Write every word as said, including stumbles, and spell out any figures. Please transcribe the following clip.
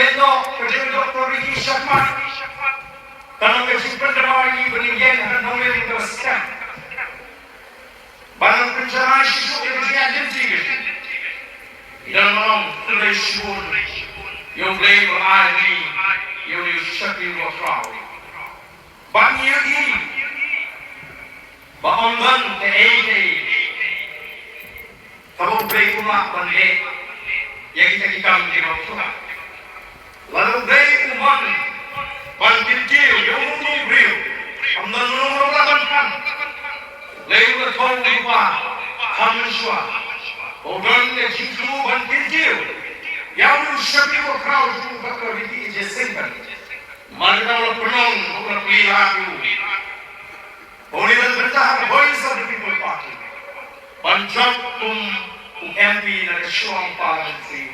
Ïa ka dei Doctor Ricky Sharma. Ka long ka jingpyndonkam ïa ngi ban ïeng ha ka nongrim kaba skhem. Ban pynshai shisha ïa ka jingïaid lynti ka jong ngi. Ïa ka long ka dei shibun ïa U Blei ba ai ïa ngi ïa u shakri ba khraw. Ban ïa ngi ba ym don kaei kaei kaba U Blei um lah ban leh ïa kita ki kam kiba pura. Lada U Blei u mon ban kyntiew ïa uno uno u briew, ym don uno uno uba lah ban than. U Blei u la thoh u Kpa ha mynshuwa ba u don ka jingthmu ban kyntiew ïa u shakri ba khraw jong u Doctor Ricky A J Syngkon. Namar kata u la pynlong, u la plie lad ïa u ba un ïalam bynta ha ka Voice of the People Party ban jop kum u M P na ka Shillong Parliamentary